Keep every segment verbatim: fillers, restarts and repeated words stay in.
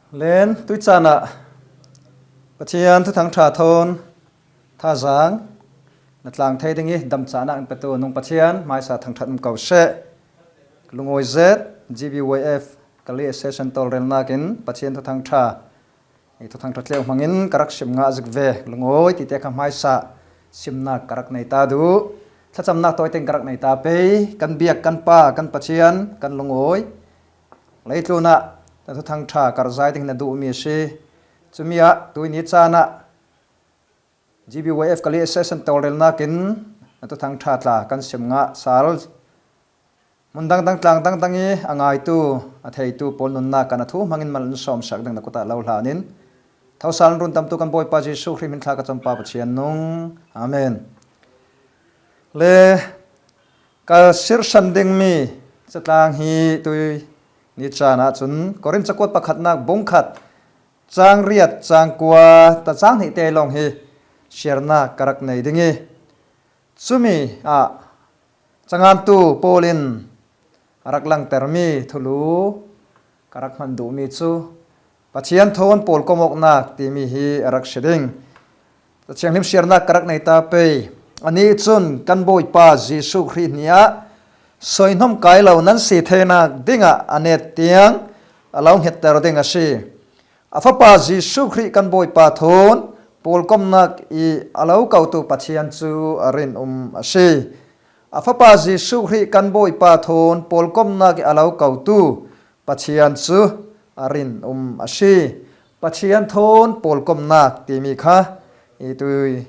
Len, tuichanah Pathian thuthang ṭha thawn thazang na tlang thei ding i damchahna in petu nung Pathian hmaisa thangṭhat um ko seh. Lungawi zet, G B Y F Kali Association tawlrelnakin Pathian thuthang ṭha, i thuthang ṭha tleu hmangin ka rak sim ngah zik ve. Lungawi tite kha hmaisa simnak ka rak nei ta duh. Thlachamnak tawiteng ka rak nei ta pei. Kan biak, kan pa, kan Pathian, kan lungawi, leitlunah na thuthang ṭha karhzai ding na duhmi a si. Cumi ah tuini chanah G B Y F Kali Association tawlrelnakin na thuthang ṭha tla kan sim ngah sal. Hmun dangdang, tlang dangdang i a ngaitu, a theitu pawl nunnak kan a thu hmangin mal in sawmsak ding na kutah lo hlanin, thosal run tamtu kan Bawipa Jesuh Khrih hmin thla ka chonpa Pathian nung. Amen. Le, ka sirsan dingmi catlang hi tuini chanah cun Korin cakuat pakhatnak bung khat, cang riat, cang kua ta cang hnih te lawng hi siarnak ka rak nei ding i, cumi ah cangantu Paul in a rak langtermi thulu ka rak hman duhmi cu Pathian thawn pawlkom awknak timi hi a rak si ding. Cathianghlim siarnak ka rak nei ta pei. Anih cun kan Bawipa Jesuh Khrih hnih ah sawihnawm kai lo nan si theinak dingah a net tiang a lo hngetter ding a si. A Fapa Jesuh Khrih kan Bawipa thawn pawlkomnak i a lo kotu Pathian cu a rinum a si. A Fapa Jesuh Khrih kan Bawipa thawn pawlkomnak i a lo kotu Pathian cu a rinum a si. Pathian thawn pawlkomnak timi kha i tui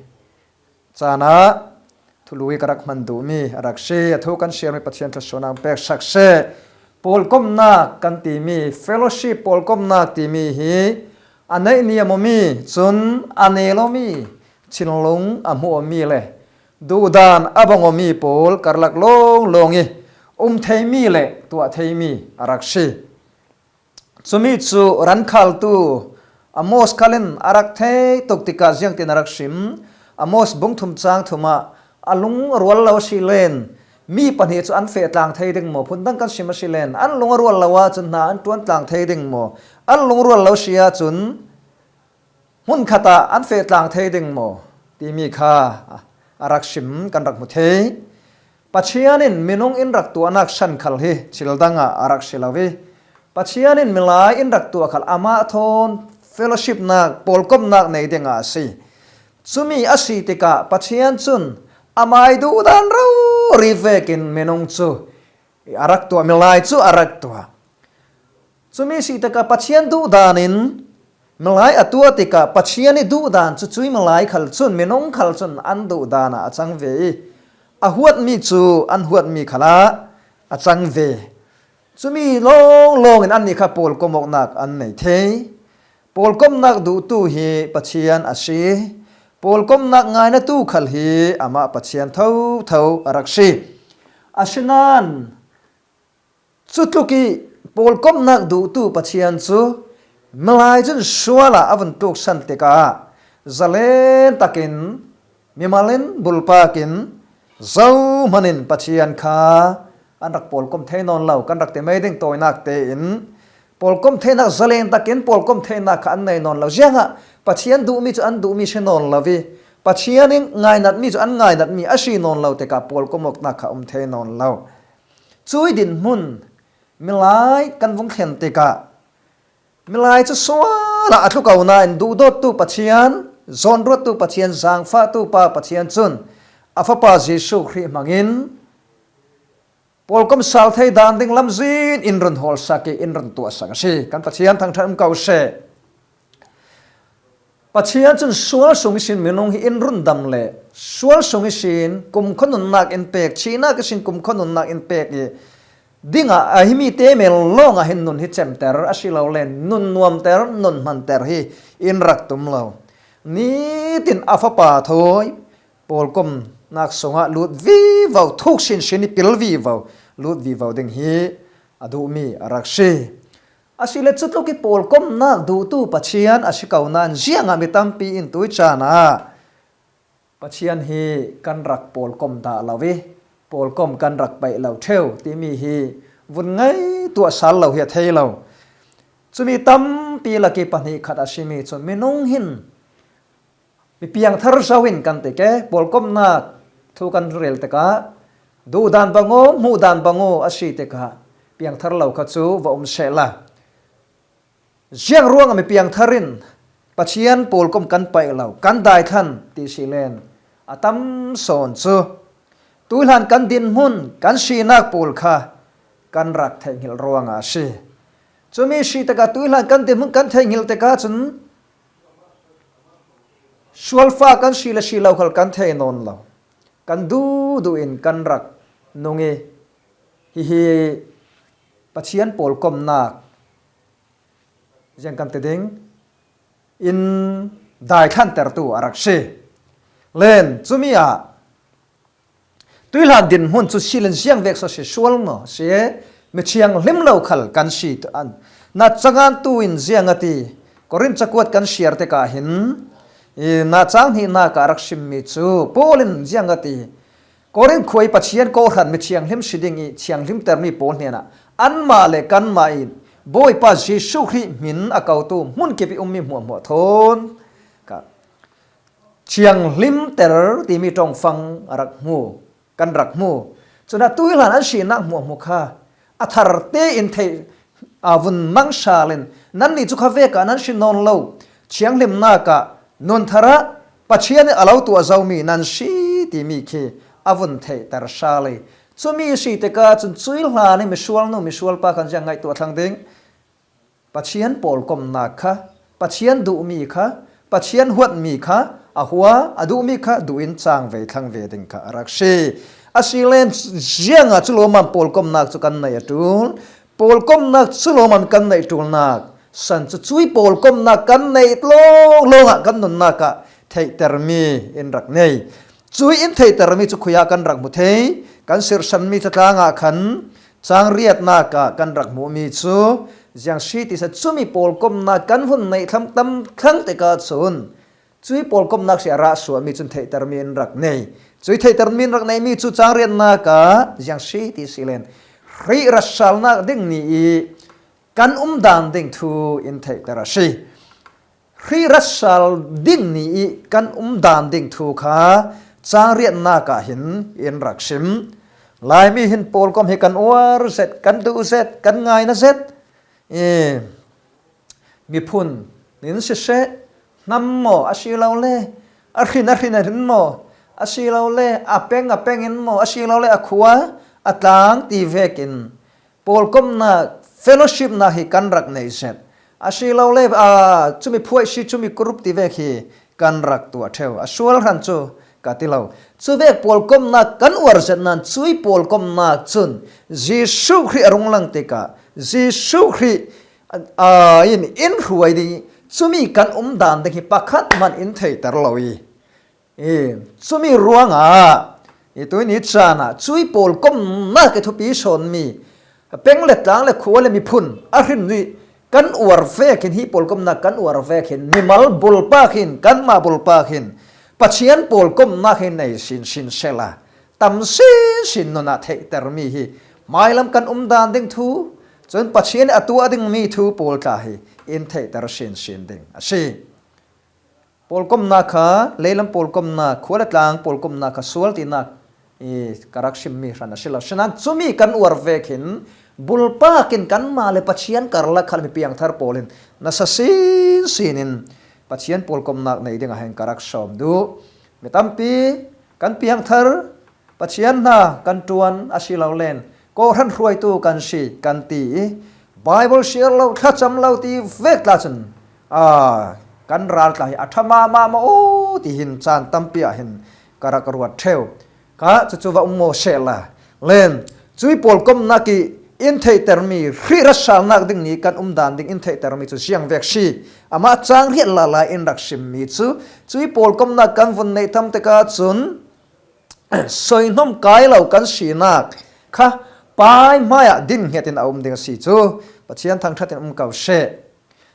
canah thulu i ka rak hman duhmi a rak si. A thu kan siarmi Pathian thluasuahnak peksak seh. Pawlkomnak kan timi, fellowship pawlkomnak timi hi a neih ni a mawmi cun a ne lomi, thinlung a hmuh awmi le duhdan a bang awmi pawl karlak lawnglawng i um theimi le tuah theimi a rak si. Cumi cu rankhaltu Amos khal in a rak thei tuk tikah ziangtin a rak sim? Amos bung thum cang thum ah, a lung a rual lo a si len mi pahnih cu an feh tlang thei ding maw? Phundang kan sim a si len an lung a rual lo ahcun hna an ṭuan tlang thei ding maw? An lung rual lo si ahcun hmun khat ah an feh tlang thei ding maw? Timi kha a rak sim, kan rak hmu thei. Pathian in minung in rak tuahnak san khal hi thil dang ah a rak si lo i, Pathian in milai in rak tuah khal amah thawn fellowship nak, pawlkomnak nei dingah a si. Cumi a si tikah Pathian cun amai duhdan rori vekin minung cu a rak tuah, milai cu a rak tuah. Cumi si tikah Pathian duhdan in milai a tuah tikah Pathian i duhdan cu cui milai khal cun, minung khal cun an duhdan ah a cang ve i, a huatmi cu an huatmi khalah a cang ve. Cumi lawnglawng in annih kha pawlkom awknak an nei thei. Pawlkomnak duhtu hi Pathian a si. Pawlkomnak ngainatu khal hi amah Pathian thotho a rak si. Asinain cutluk i pawlkomnak duhtu Pathian cu milai cun sual ah a vun tluksan tikah zalen takin mimal in, bulpak in, zohman in Pathian kha an rak pawlkom thei nawn lo, kan rak ti mai ding tawinak tein pawlkom theinak zalen takin pawlkom theinak kha an nei nawn lo. Ziangah Pathian duhmi cu an duhmi si nawn lo i, Pathian in ngainatmi cu an ngainatmi a si nawn lo tikah pawlkom awknak kha um thei nawn lo. Cui dinhmun milai kan vung thlen tikah milai cu sual ah a tlu ko nain duhdawttu Pathian, zawnruattu Pathian, zaangfahtu pa Pathian cun a Fapa Jesuh Khrih hmangin pawlkom sal thei dan ding lamzin in run hawlsak i in run tuahsak a si. Kan Pathian thangṭhat um ko seh. Pathian cun sual sung ihsin minung hi in run dam le sual sung ihsin kumkhua nunnak in pek, thihnak ihsin kumkhua nunnak in pek i dingah a himi te mel lawngah hin nun hi cemter a si lo le nun nuamter, nun hmanter hi in rak tum lo. Nitin a Fapa thawi pawlkomnak sungah lut vivo, thuk sinsin i pil vivo, lut vivo ding hi a duhmi a rak si. Asile cutluk i pawlkomnak duhtu Pathian a si ko nain ziangah mi tampi in tui caan ah Pathian hi kan rak pawlkom dah lo i pawlkom kan rak paih lo ṭheu timi hi vun ngaihtuah sal lo hi a thei lo. Cumi tampi laki pahnih khat a simi cun minung hin mi piangthar zo in kan ti ke, pawlkomnak thu kan rel tikah duhdan bang aw, hmuhdan bang aw a si tikah piangthar lo kha cu va um sehla. Ziang ruangah mi piangthar in Pathian pawlkom kan paih lo, kan daithlan ti si len a tam sawn cu tuihlan kan dinhmun, kan sinak pawl kha kan rak theihnghilh ruangah a si. Cumi si tikah tuihlan kan dinhmun kan theihnghilh tikah cun sualfa kan si le si lo khal kan thei nawn lo. Kan duhduh in kan rak nung i hihi Pathian pawlkomnak ziang kan ti ding in daithlantertu a rak si. Len, cumi ah tuihlan dinhmun cu si len ziang vek so si sual maw si, mi thianghlim lo khal kan si tu an. Na cangan tu in ziang a ti, Korin cakuat kan siar tikah hin, i, na cang hnihnak ah a rak simmi cu Paul in ziang a ti, Korin khua i Pathian kawhhran mi thianghlim si ding i thianghlimtermi pawl hnenah anmah le kanmah in Bawipa Jesuh Khrih hmin a kotu hmunkip i ummi hmuahhmuah thawn ka thianghlimter timi ṭongfang a rak hmu, kan rak hmu. Cun a tuihlan an sinak hmuahhmuah kha a thar tein theih, aa, vun mang sal in, nannih cu kha vek ah nan si nawn lo, thianghlimnak ah nun thar ah Pathian in a lo tuah zomi nan si timi khi a vun theihter sal i, cumi si tikah cun cui hlan i misual nu, misual pa khan ziang ngaihtuah thlang ding. Pathian pawlkomnak kha, Pathian duhmi kha, Pathian huatmi kha, a hua, a duhmi kha duh in cang ve thlang ve ding kha a rak si. A si len ziangah cu lawmam pawlkomnak cu kan neih a ṭul. Pawlkomnak cu lawmam kan neih ṭulnak san cu cui pawlkomnak kan neih lawng lawngah kan nunnak ah theihtermi in rak nei. Cui in theihtermi cu khui ah kan rak hmu thei, kan sirhsanmi catlang ah khan cang riatnak ah kan rak hmuhmi cu ziang si ti sa, cumi pawlkomnak kan vun neih thlam tam thlang tikah cun cui pawlkomnak si a rah suahmi cun theihtermi in rak nei. Cui theihtermi in rak neihmi cu cang riatnak ah ziang si ti si len, hrih ratsalnak ding ni i kan umdan ding thu in theihter a si. Hrih ratsal ding ni i kan umdan ding thu kha cang riatnak ah hin in rak sim. Laimi hin pawlkom hi kan uar zet, kan duh zet, kan ngaina zet. I miphun in siseh, hnam maw a si lo le, a hrin a hrin a hrin maw a si lo le, a peng a peng in maw a si lo le, a khua a tlang ti vekin pawlkomnak, fellowshipnak hi kan rak neih zet. A si lo le, aa, cumi phuaih si, cumi kurup ti vek hi kan rak tuah ṭheu. A sual hran cu ka ti lo. Cuvek pawlkomnak kan uar zet nan, cui pawlkomnak cun Jesuh Khrih a rung lang tikah Jesuh Khrih, aa, in in hruai ding i cumi kan umdan ding hi pakhat hmanh in theihter lo i, i, cumi ruangah i tuihni caan ah cui pawlkomnak i thupi sawnmi peng le tlang le khua le miphun a hrin i kan uar vekin, hi pawlkomnak kan uar vekin mimal bulpak hin, kanmah bulpak hin Pathian pawlkomnak hi nei sinsin sehla, tam sinsin nun ah theihtermi hi hmailam kan umdan ding thu, cun Pathian a tuah dingmi thu pawl tla hi in theihter sinsin ding a si. Pawlkomnak kha, leilam pawlkomnak, khua le tlang pawlkomnak kha sual tinak i ka rak simmi hran a si lo. Sinan cumi kan uar vekin bulpak in kanmah le Pathian karlak khal mi piangthar pawl in nasa sinsin in Pathian pawlkomnak nei ding ah hin ka rak sawm duh. Mi tampi kan piangthar, Pathian hna kan ṭuan a si lo len, kawhhran hruaitu kan si kan ti i, Baibal siar lo, thlacam lo ti vek tla cun, aa, kan ral tla hi a ṭha mahmah maw aw ti hin caan tampi ah hin ka rak ruat ṭheu. Kha cucu va um maw sehla. Len, cui pawlkomnak i in theihtermi, hrih ratsalnak ding ni kan umdan ding in theihtermi cu ziang vek si. Amah cang riat lala in rak simmi cu, cui pawlkomnak kan vun neih tam tikah cun, soihnawm kai lo kan sinak kha pai hmaiah din hnget in a um ding a si cu Pathian thangṭhat in um ko seh.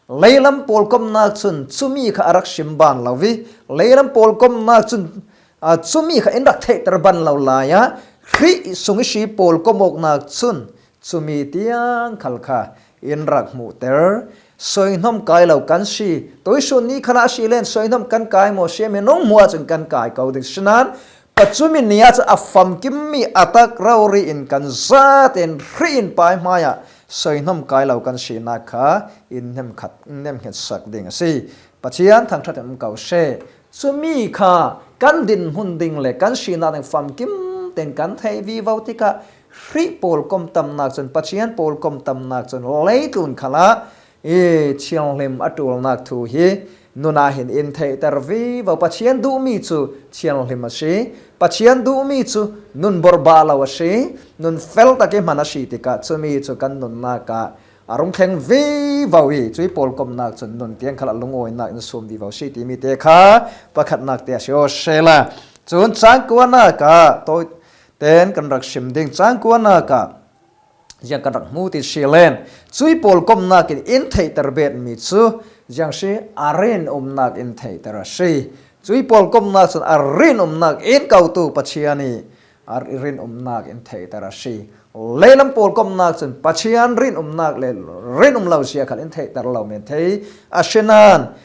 Leilam pawlkomnak cun cumi kha a rak sim ban lo i, leilam pawlkomnak cun, aa, cumi kha in rak theihter ban lo lai ah, Khrih sung i si pawlkom awknak cun cumi tiang khal kha in rak hmuhter. Soihnawm kai lo kan si, tuisun ni khalah a si len soihnawm kan kai maw, sia minung hmuah cun kan kai ko ding. Sinan, pacumi ni ah cu a famkim mi a tak rori in kan zaten hrih in pai hmaiah soihnawm kai lo kan sinak kha in hnemkhat, in hnemkhat sak ding a si. Pathian thangṭhat in um ko seh. Cumi kha kan dinhmun ding le kan sinak ding famkim tein kan theih vivo tikah hrih pawlkom tamnak cun, Pathian pawlkom tamnak cun leitlun khalah i thianghlim a ṭulnak thu hi nun ah hin in theihter vivo. Pathian duhmi cu thianghlim a si. Pathian duhmi cu nun borhbah lo a si. Nun fel tak i hman a si tikah cumi cu kan nunnak ah a rung thleng vivo i cui pawlkomnak cun nun tiang khalah lungawinak in sum vivo si timi te kha pakhatnak te a si aw sela. Cun cangkuanak ah tawi ten kan rak sim ding. Cangkuanak ah ziang kan rak hmu ti si len, cui pawlkomnak in in theihter betmi cu ziang si, a rinumnak in theihter a si. Cui pawlkomnak cun a rinumnak in kotu Pathian i a rinumnak in theihter a si. Leilam pawlkomnak cun Pathian rinumnak le rinum lo zia khal in theihter lo men thei a si nan,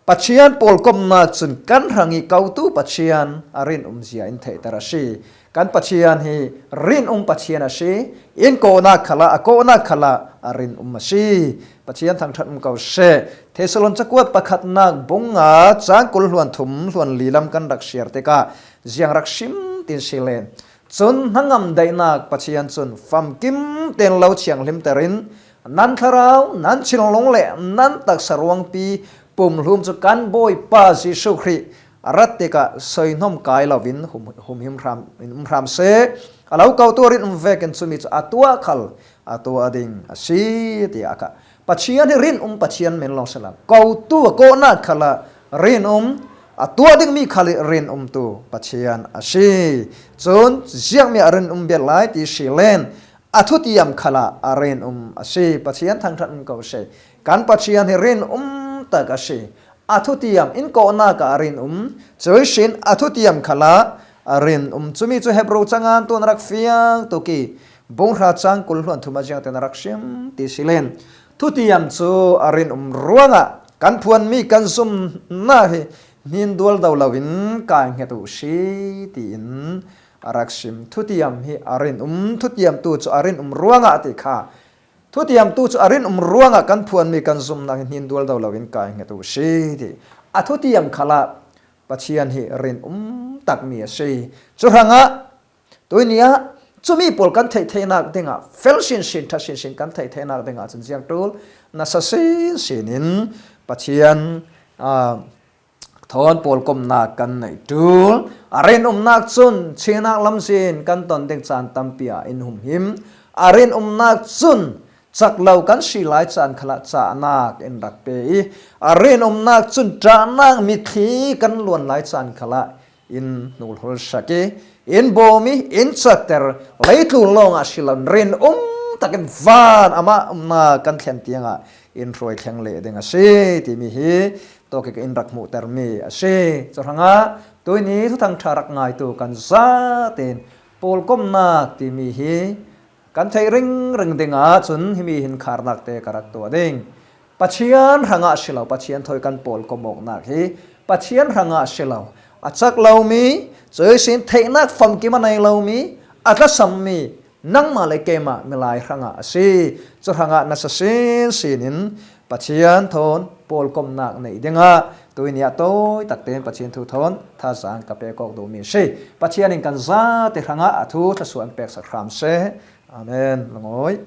Pathian pawlkomnak cun kan hrang i kotu Pathian a rinum zia in theihter a si. Kan Pathian hi rinum Pathian a si. In kawhnak khalah, a kawhnak khalah a rinum a si. Pathian thangṭhat um ko seh. Thessalon cakuat pakhatnak bung nga cang kul hluan thum hluan li lam kan rak siar tikah ziang rak sim tin si len. Cun hnangam daihnak Pathian cun famkim ten lo thianghlimter in nan thlarau, nan thinlung le nan taksa ruangpi pumhlum cu kan Bawipa Jesuh Khrih a rat tikah soihnawm kai loin hum, humhim hram, in um hram seh. A lo kotu a rinum vekin cumi cu a tuah khal a tuah ding a si, tiah a kah. Pathian hi rinum Pathian men lawng si lo. Kotu a kawhnak khalah rinum, a tuah dingmi khal hi rinumtu Pathian a si. Cun ziangmi a rinum bial lai ti si len, a thutiam khalah a rinum a si. Pathian thangṭhat um ko seh. Kan Pathian hi rinum tak a si. A thutiam in kawhnak ah a rinum, cui sin a thutiam khalah a rinum. Cumi cu Hebru cangan tuan rak fiang tuk i, bung hra cang kul hluan thum a ziangte na rak sim ti si len. Thutiam cu a rinum ruangah kan phuanmi kan zumnak hi hnin dualdo loin kai hnget uh si, tiin a rak sim. Thutiam hi a rinum, thutiamtu cu a rinum ruangah ti kha. Thutiamtu cu a rinum ruangah kan phuanmi kan zumnak hi hnin dualdo loin kai hnget uh si, ti. A thutiam khalah Pathian hi rinum takmi a si. Cu hrangah tuini ah cumi pawl kan theih theinak dingah fel sinsin, ṭha sinsin kan theih theinak dingah cun ziang ṭul nasa sinsin in Pathian, aa, thawn pawlkomnak kan neih ṭul. A rinumnak cun thihnak lamzin kan ton ding caan tampi ah in humhim. A rinumnak cun cak lo kan si lai caan khalah cahnak in rak pe i, a rinumnak cun ṭahnak mitthli kan luan lai caan khalah in hnulhul sak i, in bawm i, in cakter, leitlun lawngah si lo, rinum takin van amah umnak kan thlen tiangah in hruai thleng leh ding a si timi hi tawkik in rak hmuhtermi a si. Cu hrangah tuini thuthang ṭha rak ngaitu kan zaten pawlkomnak timi hi kan theih ringring dingah cun himi hin kharnak te ka rak tuah ding. Pathian hrangah si lo, Pathian thawi kan pawlkom awknak hi Pathian hrangah si lo. A cak lomi, cui sin theihnak famkim a nei lomi, a tlasammi, nangmah le keimah milai hrangah a si. Cu hrangah nasa sinsin in Pathian thawn pawlkomnak neih dingah tuini ah tawi takte in Pathian thu thawn thazaang ka pek awk duhmi a si. Pathian in kan zate hrangah a thu thluasuah in peksak hram seh. Amen. Lungawi.